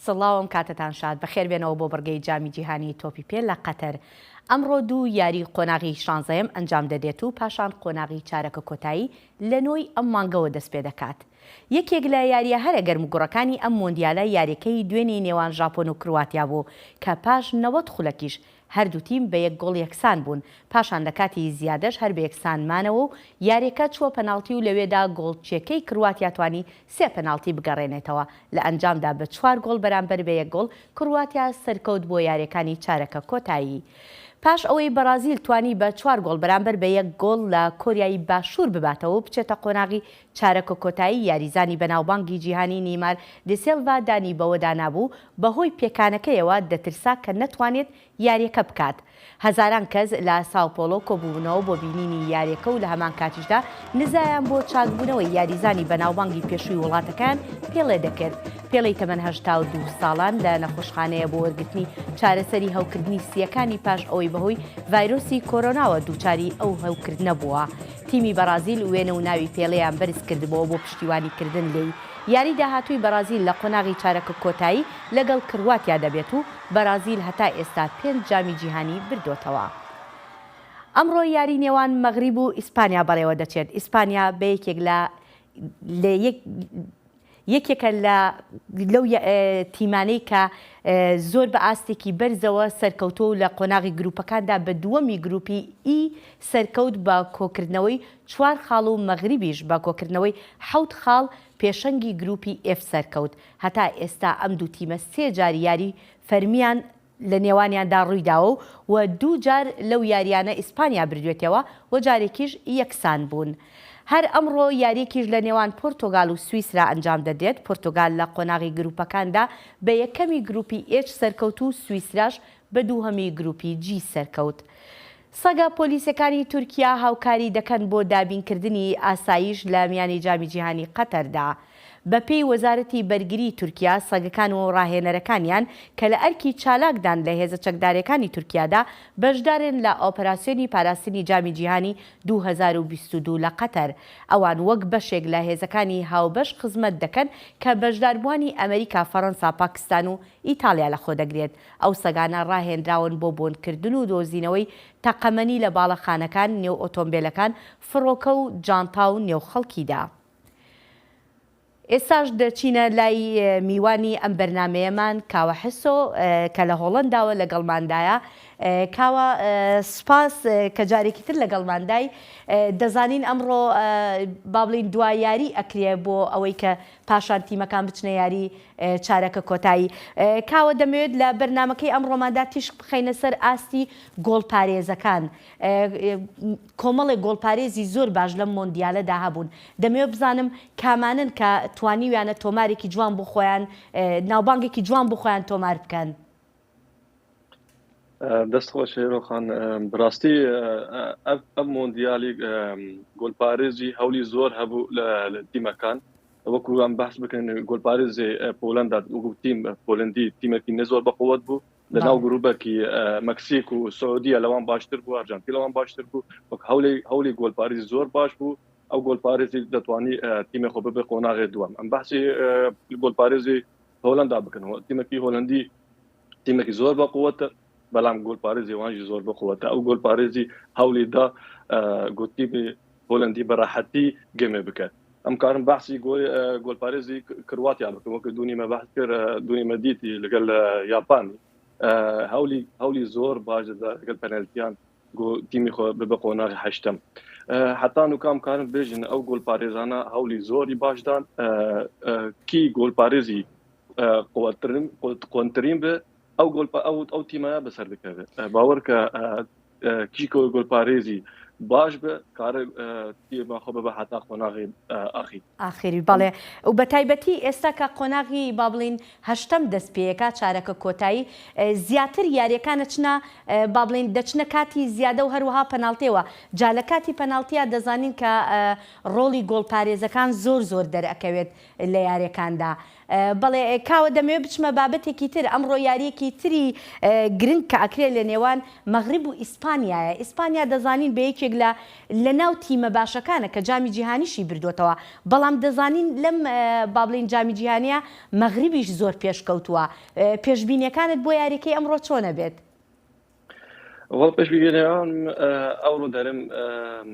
سڵاو ئەم کاتەتان شاد، بەخێربێنەوە بۆ بڕگەی جامی جیهانی تۆپی پێ لە قەتەر. ئەمڕۆ دوو یاری قۆناغی شانزەیەم ئەنجام دەدرێت و پاشان قۆناغی چارەکە کۆتایی لە نۆی ئەم مانگەوە دەستپێدەکات. یەکێک لە یارییە هەرە گەرموگوڕەکانی ئەم مۆندیالە یاریەکەی دوێنێی نێوان ژاپۆن و کرواتیا بوو کە پاش 90 خولەکیش هەردوو تیم بە یەک گۆڵ یەکسان بوون، پاشان لە کاتی زیادەش هەر بە یەکسان مانەوە و یاریەکە چووە پەناڵتی و لەوێدا گۆڵچیەکەی کرواتیا توانی سێ پەناڵتی بگەڕێنێتەوە، لە ئەنجامدا بە چوار گۆڵ بەرامبەر بە یەک گۆڵ کرواتیا سەرکەوت بۆ یاریەکانی چارەکە کۆتایی. پاش ئەوەی بەڕازیل توانی بە چوار گۆڵ بەرامبەر بە یەک گۆڵ لە کۆریای باشوور بباتەوە و بچێتە قۆناغی چارەکە کۆتایی یاریزانی بەناوبانگی جیهانی نیمار دیسێلڤا دانی بەوەدا نابوو بەهۆی پێکانەکەیەوە دەترسا کە نەتوانێت یاریەکە بکات. هەزاران کەس لە ساوپۆڵۆ کۆبوونەوە بۆ بینینی یاریەکە و لە هەمان کاتیشدا نزایان بۆ چاکبوونەوەی یاریزانی بەناوبانگی پێشووی وڵاتەکەیان پێڵێ دەکرد. پێڵێی تەمەن 82 ساڵان لە نەخۆشخانەیە بۆ وەرگرتنی چارەسەری هەوکردنی سییەکانی پاش ئەوەی بەهۆی ڤایرۆسی کۆرۆناوە دووچاری ئەو هەوکردنە بووە. تیمی بەڕازیل وێنە و ناوی پێڵێیان بەرزکردبۆوە بۆ پشتیوانیکردن لێی. یاری داهاتووی بەڕازیل لە قۆناغی چارەکە کۆتایی لەگەڵ کرواتیا دەبێت و بەرازیل هەتا ئێستا پێنج جامی جیهانی بردۆتەوە. ئەمڕۆ یاری نێوان مەغریب و ئیسپانیا بەڕێوەدەچێت، ئیسپانیا بە یەکێک لە لە یەکێکە لە لەو تیمانەی کە زۆر بە ئاستێکی بەرزەوە سەرکەوتووە و لە قۆناغی گروپەکاندا بە دووەمی گروپی ئی سەرکەوت بە کۆکردنەوەی چوار خاڵ و مەغریبیش بە کۆکردنەوەی حەوت خاڵ پێشەنگی گروپی ئێف سەرکەوت. هەتا ئێستا ئەم دوو تیمە سێ جار یاری فەرمیان لە نێوانیاندا ڕوویداوە و و دوو جار لەو یارییانە ئیسپانیا بردوێتەوە و جارێکیش یەکسان بوون. هەر ئەمڕۆ یارییەکیش لە نێوان پۆرتۆگال و سویسرا ئەنجام دەدرێت، پۆرتۆگال لە قۆناغی گروپەکاندا بە یەکەمی گروپی ئێچ سەرکەوت و سویسراش بە دووهەمی گروپی جی سەرکەوت. سەگە پۆلیسەکانی تورکیا هاوکاری دەکەن بۆ دابینکردنی ئاسایش لە میانی جامی جیهانی قەتەردا. بەپێی وەزارەتی بەرگری تورکیا، سەگەکان و ڕاهێنەرەکانیان کە لە ئەرکی چالاکدان لە هێزە چەکدارەکانی تورکیادا، بەشدارن لە ئۆپەراسیۆنی پاراستنی جامی جیهانی 2022 لە قەتەر. ئەوان وەک بەشێک لە هێزەکانی هاوبەش خزمەت دەکەن کە بەشداربووانی ئەمریکا، فەرەنسا، پاکستان و ئیتاڵیا لەخۆدەگرێت. ئەو سەگانە ڕاهێنراون بۆ بۆنکردن و دۆزینەوەی تەقەمەنی لە باڵەخانەکان، نێو ئۆتۆمبێلەکان، فڕۆکە و جانتا و نێو خەڵکیدا. ئێستاش دەچینە لای میوانی ئەم بەرنامەیەمان کاوە حسۆ کە لە هۆڵەنداوە لەگەڵماندایە. کاوە سوپاس کە جارێکی تر لەگەڵماندای. دەزانین ئەمڕۆ با بڵێین دوا یاری ئەکرێ بۆ ئەوەی کە پاشان تیمەکان بچنە یاری چارەکە کۆتایی. کاوە دەمەوێت لە بەرنامەکەی ئەمڕۆماندا تیشک بخەینە سەر ئاستی گۆڵپارێزەکان. کۆمەڵێک گۆڵپارێزی زۆر باش لەم مۆندیالەدا هەبوون. دەمەوێت بزانم کامانەن کە توانیویانە تۆمارێکی جوان بۆ خۆیان، ناوبانگێکی جوان بۆ خۆیان تۆمار بکەن؟ دەست خۆش هێرۆ خان بەڕاستی ئەم مۆندیالی گۆلپارێزی هەولی زۆر هەبوو لە تیمەکان وەکو ئەم بەحس بکەن گۆلپارێزی پۆلندا وەکو تیم پۆلندی تیمێکی نە زۆر بەقوت بوو لە ناو گروپێکی مەکسیک و سعودیە لەوان باشتر بوو ئەرجەنتین لەوان باشتر بوو وەک هەولی هەولی گۆلپارێزی زۆر باش بوو ئەو گۆلپارێزی دەتوانی تیمێ خۆ ببێ قۆناغێ دووەم ئەم بەحسی گۆلپارێزی هۆلندا بکەنەوە تیمەکی هۆلندی تیمێکی زۆر بە قوتە بەڵام گۆلپارێزی وانجی زۆر بە قوتە ئەو گۆلپارێزی هەولی دا گوتی هۆلندی بەڕەحەتی گەمێ بکە ئەم کارم بەحسی گۆلپارێزی کرواتیا بکەم وەکە دوونی مە بەحس کرد دوونی مە دیتی لەگەڵ یاپانی هەولی هەولی زۆر باش دەدا لەگەڵ پەنەلتیان گۆ تیمی خۆ ببە قۆناغی هەشتەم حتا نوکام کارم بێژن ئەو گۆلپارێزانە هەولی زۆری باشدان کی گۆلپارێزی قوترین قۆنترین بێ ئەو گۆل ئەو ئەو تیمە بەسەر دەکەوێت باوەڕکە کیکۆ گۆلپارێزی باش بە کارە تیمە خۆ ببە هەتا قۆناغی ئاخیر. ئاخیری بەڵێ و بە تایبەتی ئێستا کە قۆناغی با بڵێین هەشتەم دەست پێیەکا چارەکە کۆتایی زیاتر یاریەکان ئەچنە با بڵێین دەچنە کاتی زیادە و هەروەها پەناڵتێوە جا لە کاتی پەناڵتیا دەزانین کە ڕۆڵی گۆڵپارێزەکان زۆر زۆر دەرئەکەوێت لە یاریەکاندا. بەڵێ کاوە دەمەوێت بچمە بابەتێکی تر ئەمڕۆ یاریەکی تری گرنگ کە ئەکرێت لە نێوان مەغریب و ئیسپانیایە ئیسپانیا دەزانین بە یەکێک لە لە ناو تیمە باشەکانە کە جامی جیهانیشی بردۆتەوە بەڵام دەزانین لەم با بڵێین جامی جیهانیە مەغریبیش زۆر پێشکەوتووە پێشبینیەکانت بۆ یاریەکەی ئەمڕۆ چۆنە بێت؟ وەڵ پێشبینیەکان ئەوڕۆ دەرم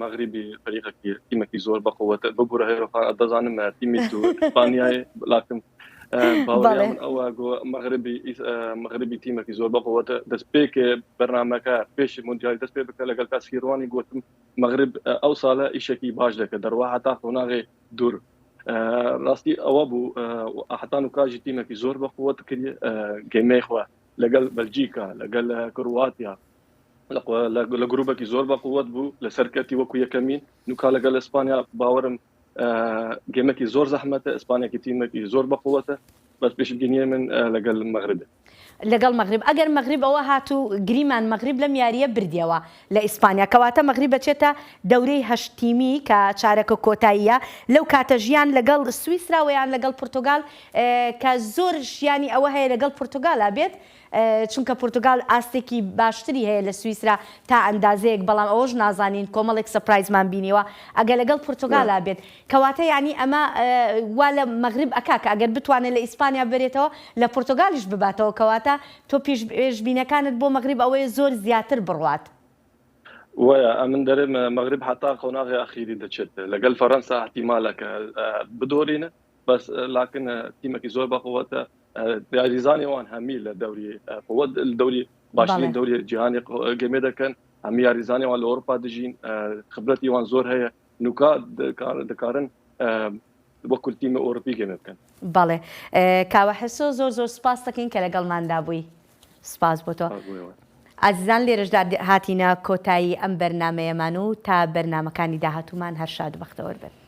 مەغریبی فەریقەکی تیمەکی زۆر بەقوەتە ببورە هێرۆخان دەزانم تیمی تو ئیسپانیای لاکم باوەڕیان من ئەوە گۆ مەغربی مەغربی تیمەکی زۆر بەقوەتە دەست پێکێ بەرنامەکە پێشی مۆندیالی دەست پێ بکە لەگەڵ کاسیروانی گوتم مەغرب ئەو ساڵە ئیشێکی باش دەکە دەڕوا هەتا قۆناغی دوور ڕاستی ئەوە بوو هەتا نوکاژی تیمێکی زۆر بەقوەت کردی گەیمەی خوا لەگەڵ بەلجیکا لەگەل کرواتیا لە گروپێکی زۆر بەقوت بوو لەسەر کەتی وەکو یەکەمین نوکا لەگەل ئیسپانیا باوەرم گەمەکی زۆر زەحمەتە ئیسپانیاکی تیمێکی زۆر بەقوتە بەس پێشبینیە من لەگەل مەغرب لەگەڵ مەغریب ئەگەر مەغریب ئەوە هات و گریمان مەغریب لەم یاریە بردیەوە لە ئیسپانیا کەواتە مەغریب ئەچێتە دەورەی هەشت تیمی کە چارەکە کۆتاییە لەو کاتە ژیان لەگەڵ سویسرا وەیان لەگەڵ پورتوگال کە زۆر شیانی ئەوە هەیە لەگەڵ پورتوگالا بێت چونکە پورتوگال ئاستێکی باشتری هەیە لە سویسرا تا ئەندازەیەک بەڵام ئەوەش نازانین کۆمەڵێک surprise مان بینیوە ئەگەر لەگەڵ پورتوگالا بێت کەواتە یانی ئەمە وا لە مەغریب ئەکا کە ئەگەر بتوانێت لە ئیسپانیا بەرێتەوە لە پورتوگالیش بباتەوە کەواتە تۆ پێشبینەکانت بۆ مەغریب ئەوەیە زۆر زیاتر بڕوات. وایە ئەمن دەرێم مەغریب حتا قۆناغی ئەخیری دەچێت لەگەل فەرەنسا احتیمالە کە بدۆرینە بەس لاکن تیمەکی زۆر بەقوەتە یاریزانی وان هەمی لە دەوری قوت دەوری باشترین دەوری جیهانی گەمێ دەکەن هەمی یاریزانی وان لە ئەوروپا دژین خبرەتی وان زۆر هەیە نوکا دەکارن وەکو تیمە ئەوروپی گەمێ بکەن. بەڵێ کاوە حسۆ زۆر زۆر سوپاست دەکەین کە لەگەڵماندا بووی سوپاس بۆ تۆ. ئازیزان لێرەشدا هاتینە کۆتایی ئەم بەرنامەیەمان و تا بەرنامەکانی داهاتوومان هەر شاد و بەختەوەر بن.